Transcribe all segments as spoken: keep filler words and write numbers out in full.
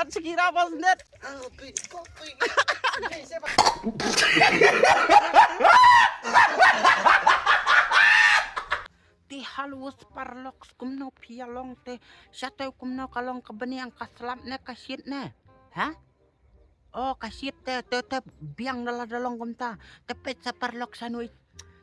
Shakira bas net. Te halus paralok, kumno phi ïa long te? Shatei kumno ka long, ka bniang ka slap ne ka shit ne? Ha? Oh, ka shit te, te, te biang da la da long kumta. Te peit sa paralok shanui.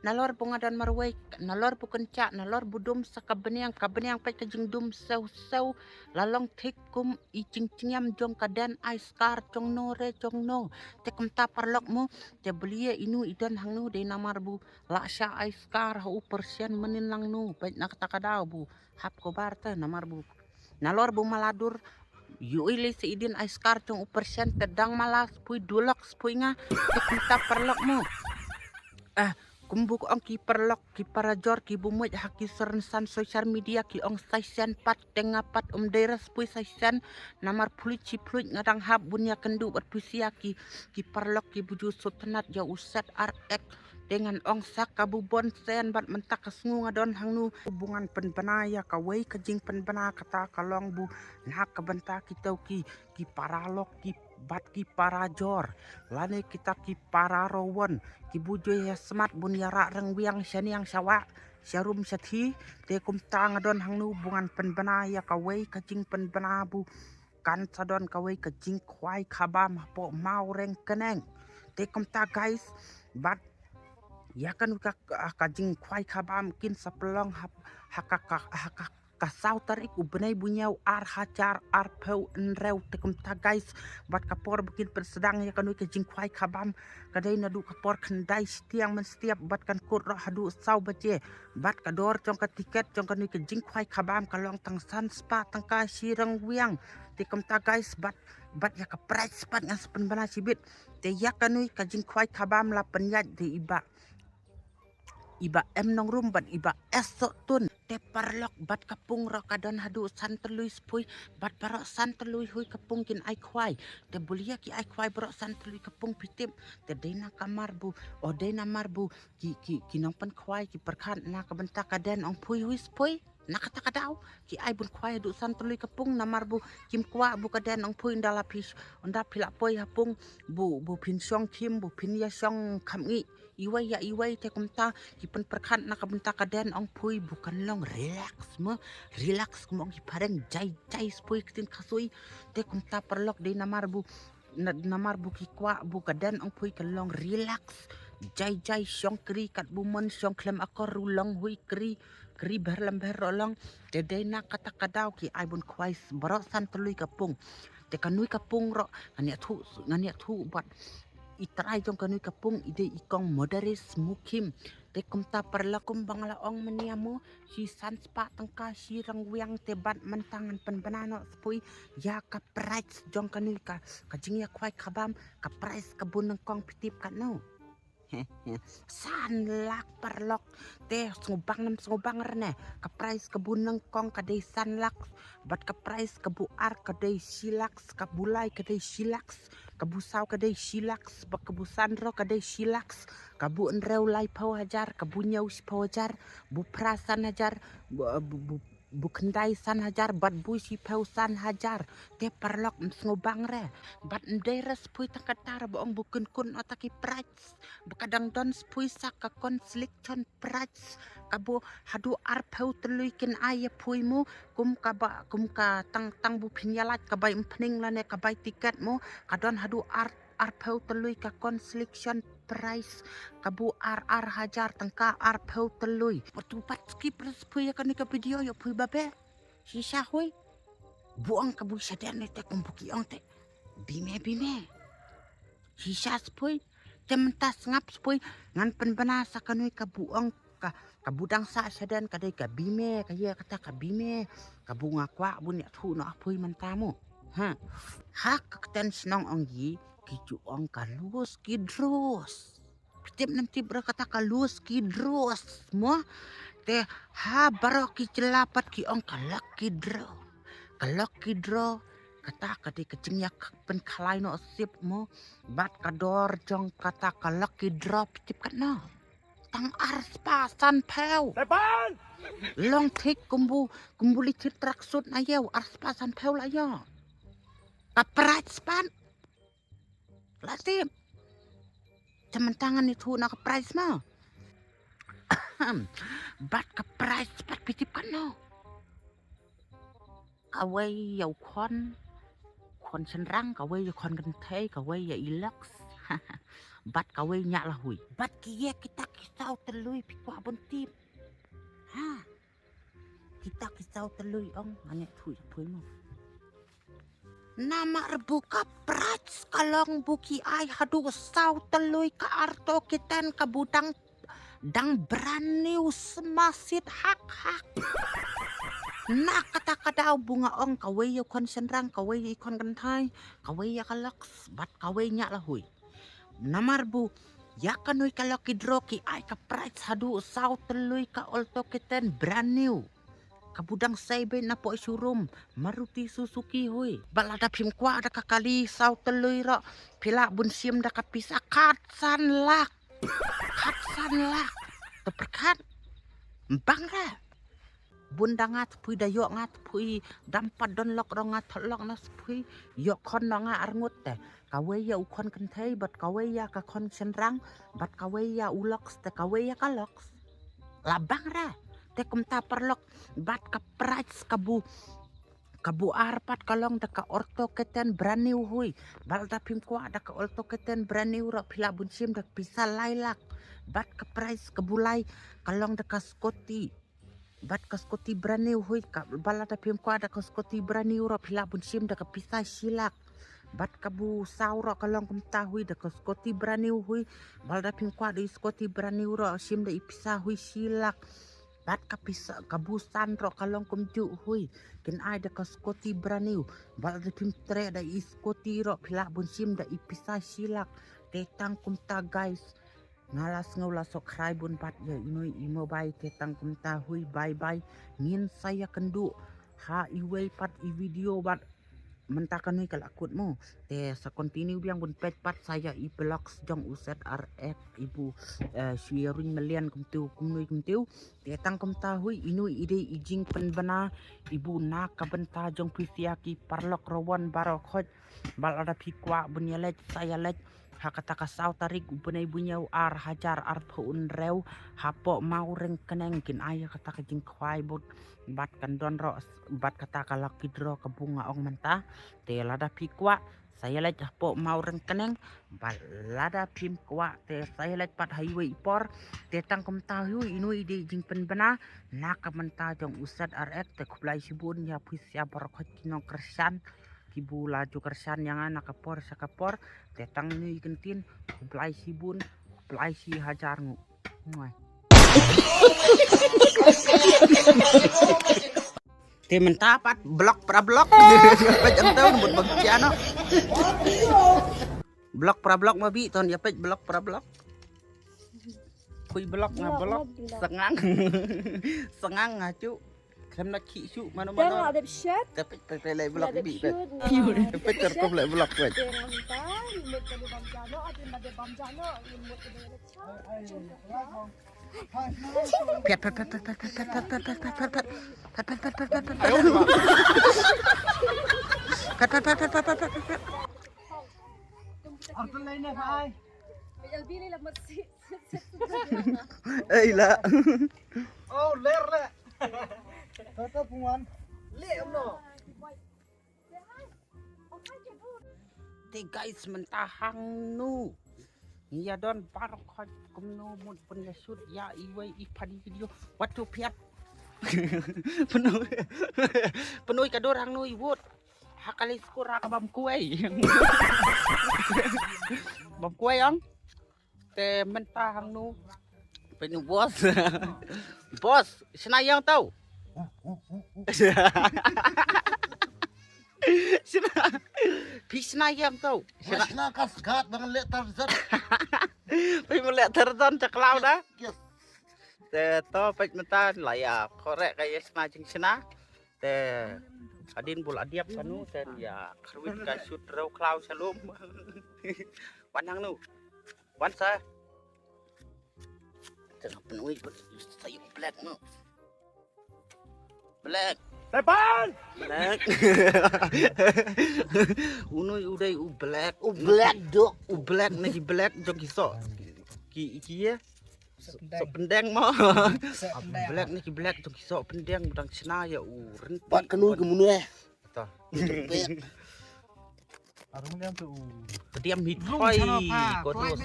Nalor bu nga don marwei, nalor bu kynjah, nalor bu dum sa ka bniang, ka bniang peit ka jingdum sew sew. La long thik kum i jingchngem jong ka den ai skar jong no re jong no. Te kumta paralok mo, te blia inu i don hangno, dei namar bu la sha ai skar ha u pyrshah mynnin lang no, peit na kata ka daw bu hap kobar te namar bu. Nalor bu mala dur, yu i lei sa i dien ai skar jong u pyrshah te dang mala spui dulok spui nga, te kumta paralok mo. Ah, kum bu ong ki paralok, ki parajor, ki bu muid ha ki seren san social media, ki ong saisen pat, te nga pat um dei ra spui saisen, namar phulit shi phulit nga dang hap bun ïa kynduh bad pisa ïa ki, ki paralok, ki bu ju sutnat ïa u set ar ek. Te ngan ong sa ka bu bon sen bad mynta ka sngu nga don hangno. Bu ngan pynbna ïa kawei ka jingpynbna kata ka long bu na ka bynta kito ki, ki paralok, ki bad ki parajor, lane kita ki pararawon, ki bu ju ïa smat bun ïa rah reng wiang shaniang shawa, sharum shathi. Te kumta nga don hangno bu ngan pynbna ïa kawei ka jingpynbna bu kan sa don kawei ka jingkhwai khabam hapoh Mawreng Keneng. Te kumta guys, bad ïa kano ka, ka, ka jingkhwai khabam kin sa pynlong ha, ha ka, ka, ha ka, ka saw tarik u bnai bu hynñiew ar hajar arphew hynriew. Te kumta guys, bad ka por ba kin pynsdang ïa kano ka jingkhwai khabam ka dei naduh ka por khyndai shiteng mynstep bad kan kut roh haduh saw baje. Bad ka dor jong ka tiket jong kano ka jingkhwai khabam ka long tang san spah tyngka shi reng wiang. Te kumta guys, bad, bad ïa ka prize pat ngan sa pynbna shibit. Te ïa kano ka jingkhwai khabam la pynïaid da i Bah, i Bah M Nongrum bad i Bah S Sohtun. Te paralok, bad ka pung roh ka don haduh san tylli spui, bad baroh san tylli hui ka pung kin ai khwai. Te bul ïa ki ai khwai baroh san tylli ka pung, phi tip. Te dei na ka mar bu, o dei na mar bu ki, ki, ki nongpynkhwai ki pyrkhat na ka bynta ka den ong phui hui spui. Na kata ka daw ki ai bun khwai haduh san tylli ka pung, namar bu kim kwah bu ka den ong phui, ynda la phi, ynda phi la poi ha pung bu, bu phin shong khim, bu phin ïa shong kham ngi iwei ïa iwei. Te kumta ki pynpyrkhat na ka bynta ka den ong phui bu kan long relax mo, relax kum ong ki phareng, jai jai spui ktien khasui. Te kumta paralok, dei namar bu, na, namar bu ki kwah bu ka den ong phui kan long relax, jai jai, shong kri kat bu mon, shong khlem akor ruh long, hui kri, kri bher lem bher ruh long. Te dei na kata ka daw ki ai bun khwai baroh san tylli ka pung. Te kano ka pung roh ngan ïathuh, ngan ïathuh bad i trai jong kano ka pung i dei i kong Moderis Mukim. Te kumta paralok, kum ba nga la ong mynne mo, shi san spah tyngka shi reng wiang. Te bad mynta ngan pynbna noh spui ïa ka prize jong kano ka, ka jingïakhwai khabam, ka prize ka bun nyngkong, phi tip katno? San lak paralok. Te sngewbang ne ym sngewbang re ne, ka prize ka bun nyngkong ka dei san lak, bad ka prize ka bu ar ka dei shi lak, ka bu lai ka dei shi lak, ka bu saw ka dei shi lak, bad ka bu san roh ka dei shi lak, ka bu hynriew laiphew hajar, ka bu hynñiew shiphew hajar, bu phra san hajar, bu, bu, bu, bu khyndai san hajar, bad bu shiphew san hajar. Te paralok, ym sngewbang re. Bad ym dei re spui tang kata re, ba ong bu kynkun ota ki prize, ba ka dang don spui sa ka consolation prize, ka bu haduh arphew tylli kin ai ïa phui mo, kum kaba, kum ka tang, tang bu phin ïa lait ka bai umphniang lane ka bai tiket mo, ka don haduh ar, arphew tylli ka consolation prize, ka bu ar, ar hajar tyngka arphew tylli. Patu pat skip re spui ïa kane ka video ïa phui babe. Shisha hui. Bu ong ka bu shaden ne te kum bu ki ong te. Bime, bime. Shisha spui. Te mynta sngap spui. Ngan pynbna sa kano ka bu ong ka, ka bu dang sah shaden ka dei ka bime, ka ïa kata ka bime. Ka bu nga kwah bun ïathuh noh ha phui mynta mo. Ha. Ha ka ktien shnong ong ki, ki ju ong ka lucky draws. Phi tip ne ym tip re kata ka lucky draws mo? Te ha baroh ki jylla pat ki ong ka lucky draw. Ka lucky draw kata ka dei ka jingïapynkhalai noh sip mo. Bad ka dor jong kata ka lucky draw, phi tip katno? Tang ar spah sanphew. Long thik kum bu, kum bu li thit tracksuit na ïew, ar spah sanphew la ïoh. ka prize pat. La tip. Te mynta ngan ïathuh na ka prize mo. Bad ka prize pat phi tip katno? Kawei ïa u khon, khon shynrang, kawei ïa u khon kynthei, kawei ïa i Lux. Bad kawei ñiah la hui. Bad ki ïa kita ki saw tylli phi kwah ban tip? Ha. Kita ki saw tylli ong, ngan ïathuh ïa phi mo. Namar ba ka prize ka long ba ki ai haduh saw tylli ka ortho kitten kaba dang, dang brand new smasit hak hak. Na kata ka daw ba nga ong kawei ïa u khon shynrang, kawei ïa i khon kynthei, kawei ïa ka Lux, bad kawei ñiah la hui. Namar ba ïa kano ka lucky draw ki ai ka prize haduh saw tylli ka ortho kitten brand new. Kaba dang sei beit na poh showroom Maruti Suzuki hui. Bad lada phim kwah da ka kali saw tylli ruh, phi lah ban shim da ka pisa khatsan lak. Khatsan lak. Te pyrkhat. Bang re. Bun da nga tpui, da ïoh nga tpui, dam pat don lok rong nga thot lok na tpui, ïoh khon na nga arngut te. Kawei ïa u khon kynthei, bad kawei ïa ka khon shynrang, bad kawei ïa u Lux, te kawei ïa ka Lux. La bang re, te kumta paralok, bad ka prize kabu, kabu ar pat ka long da ka ortho kitten brand new hui, bad lada phim kwah da ka ortho kitten brand new ruh phi lah ban shim da ka pisa lai lak, bad ka prize kabu lai ka long da ka scooty. Bad ka scooty brand new hui ka, bad lada phim kwah da ka scooty brand new ruh phi lah ban shim da ka pisa shi lak. Bad kabu saw ruh ka long kumta hui da ka scooty brand new hui. Bad lada phim kwah da i scooty brand new ruh shim da i pisa hui shi lak. Bad ka pisa kabu san ruh ka long kumjuh hui. Kin ai da ka scooty brand new. Bad lada phim treh da i scooty ruh phi lah ban shim da i pisa shi lak. Te tang kumta guys. Nga la sngew la suk khrai bun pat ïa ino i mobile te tang kumta hui bye bye. Ngin sa ïakynduh ha iwei pat i video bad mynta kane ka la kut mo. Te sa continue biang bun peit pat sa ïa i vlogs jong u Z R X ibu, eh, shu ïa ruin melian kumtu kumnui kumtu. Te tang kumta hui ino i dei i jingpynbna ibu na ka bynta jong phi sia ki paralok rawan baroh khoit. Bad lada phi kwah ban ïaleit sa ïaleit ha kata ka saw tarik u bnai bnai ar hajar arphew hynriew hapoh Mawryngkneng kin ai ïa kata ka jingkhwai bud bad kan don ruh bad kata ka lucky draw kabu nga ong mynta. Te lada phi kwah sa ïaleit hapoh Mawryngkneng bad lada phim kwah te sa ïaleit pat ha iwei i por. Te tang kumta hui ino i dei i jingpynbna na ka bynta jong u Z R X te khublei shibun ïa phi sia baroh khoit ki nongkyrshan. Kibu la ju kyrshan ïa nga na ka por sha ka por. Te tang ino i kyntien khublei shibun, khublei shi hajar nguh. Muai. Te mynta pat blok pra blok. Peit ym tau mut bang sia no. Blok pra blok ma bi ton ïa peit blok pra blok. Khui blok nga blok. Sengang. Sengang nga chu. Khlem na khih shuh mano mano. Te peit peit peit lei blok bi peit. Te peit ter kop lei blok peit. Peit peit peit peit peit peit peit peit peit. Peit peit peit peit peit peit peit peit. Peit peit peit peit peit peit peit peit. Arthur lei na kai. Ei la. Oh, ler le. Toto pungan. Le amno. Te guys mynta hangno. Ïa don baroh khoit kumno mut pun ïa shoot ïa iwei i padi video. Wat tu piat. Penui. Penui ka dur hangno i wut. Ha kali skura ka bam kuai. Bam kuai ong. Te mynta hangno. Penu bos. Bos, sna yang tau. Sna. Pi sna yang tau. Sna. Sna kas gat bang le Tarzan. Pi mele Tarzan caklau da. Yes. Te to pek mynta la ya korek ka ya sna jing sna. Te adin bul adiap kanu te ya kharwit ka shoot rau klau shalom. Wan hangno. Wan sa. Tengah penuh pun sayup black no. Black. Black. Unu u dei u Black. U Black Dog. U Black na ki Black jong ki soh. Ki, ki ye? Soh pyndiang mo. Black na ki Black jong ki soh pyndiang, dang shna ïa u Rynti. Pat kanu ki munu eh. Ta. Pet. Arung liang tu. Tadiam hi thoi. Ko tu.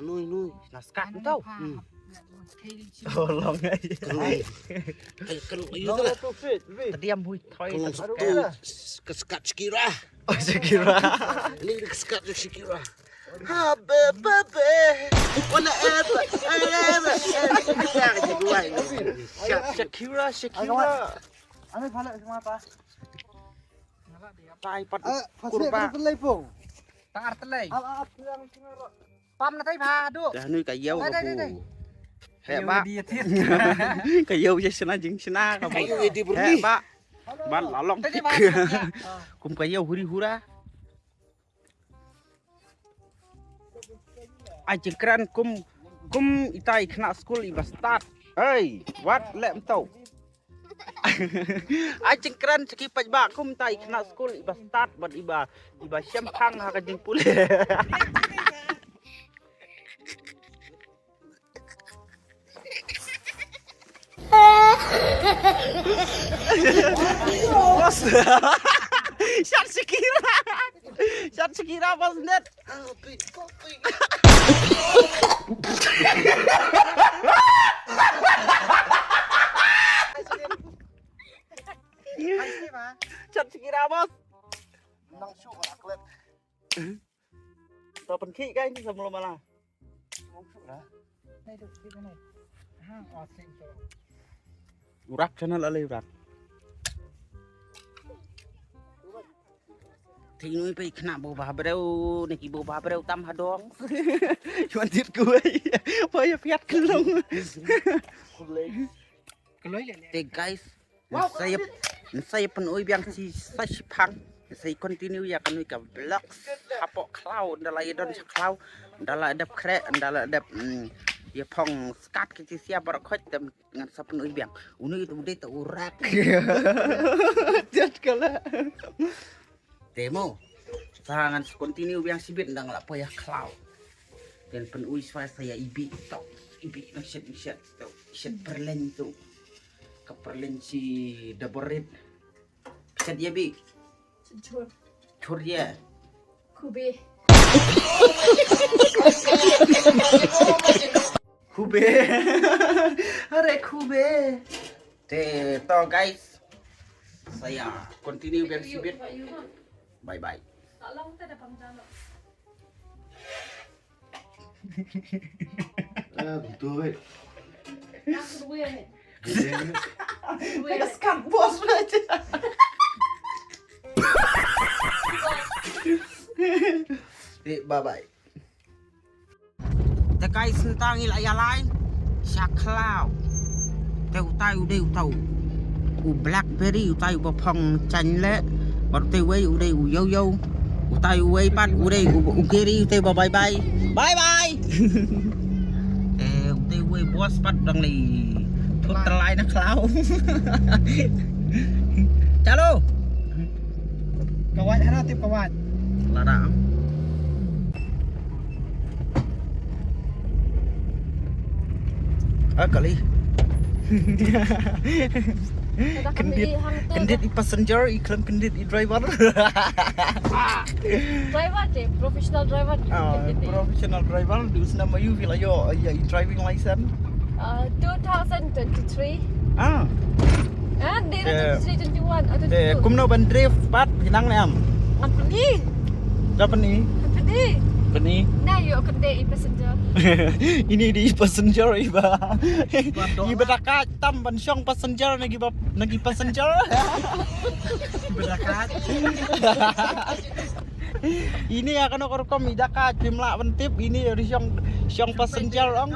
Anu anu. Na skat tu. Hmm. Tolong ai. Kanu. Kanu itu lah. Tadiam hui thoi. Kanu satu. Ke skat Shakira. Oh, Shakira. Ini ke skat Shakira. Ha be be be. Wanna ever ever. Shakira, Shakira. Ame phala semua apa? Tai pat kurba. Tang ar tlei. Pam na tai ba du. Dah nui ka yau ka bu. He ba. Ka yau je sna jing sna ka bu. He ba. Ban lalong. Kum ka yau huri hura. Ai jingkren kum, kum ita i khynnah skul iba stad. Hey, wat leh mto. Ai jingkren sha ki paidbah kum ita i khynnah skul iba stad bad iba, iba shemphang ha ka jingpule. Boss. Shot Shakira. Shot Shakira, boss net. Shot Shakira, boss. Nang shu ora klet. To pynkhih kai ni sa mlo mala. Urak channel ale urak. Thei nui pei khynnah bau ba breu ne ki bau ba breu tam hadong. Yuan dit kuai. Ba ya piat kelong. Te guys, Sa ïa, sa ïa pynui biang shi, sa shiphang. Sa ïa continue ïa kane ka vlog hapoh khlaw, ynda la ïa don sha khlaw, ynda la dep khreh, ynda la dep, mm, ïa phong skat ki shi sia baroh khoit te ngan sa pynui biang. Uni tu dei ta urak. Jat kala. Te mo. Sa ngan sa continue biang shibit ynda nga la poi ha khlaw. Te pynui shuwa sa ïa ibi tok. Ibi nang shet nang shet tok. Shet pyrleng tok. Ka pyrleng shi double rate. Shet ïa bi. Chur. Chur ïa. Khube. Khube. Are khube. Te to guys. Sa ïa continue biang shibit. Bye bye. Ah, betul, weh. Skat bos aja. Bye bye. Te guys, nta ngi la ïalai sha khlaw. Te utai u dei utai u blackberry, utai uba phong chain leh. Bad utai uwei u dei u yow yow. Utai uwei pat u dei u, u geri, utai uba bye bye. Bye bye. Te utai uwei bos pat dang lei thut tylai na khlaw. Chalo. Ka wait hana tip ka wait. Lada. Ah, kali. Kendit, kendit i passenger, i khlem kendit i driver. Driver te, professional driver. Ah, professional driver, du sna mayu phi la ïoh, ïa i driving license. Uh, two thousand twenty-three. Ah. Ah, dei na twenty-three, twenty-one, ah, twenty-two. Kumno ban drift pat, phi nang ne em? Ngan pyni. Da pyni. Ngan pyni. Pyni. Na ïoh kynde i passenger. Ini dei i passenger iba. Iba da kait tam ban shong passenger na ki ba, na ki passenger. Iba da kait. Ini ïa kano ka rukom i da kait, phim lah ban tip, ini ïa u shong, shong passenger ong.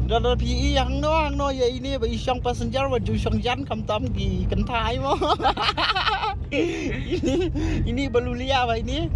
Da da phi i hangno hangno ïa ini ba i shong passenger ba ju shong jan khamtam ki kynthai mo. Ini, ini ba lulia ba ini.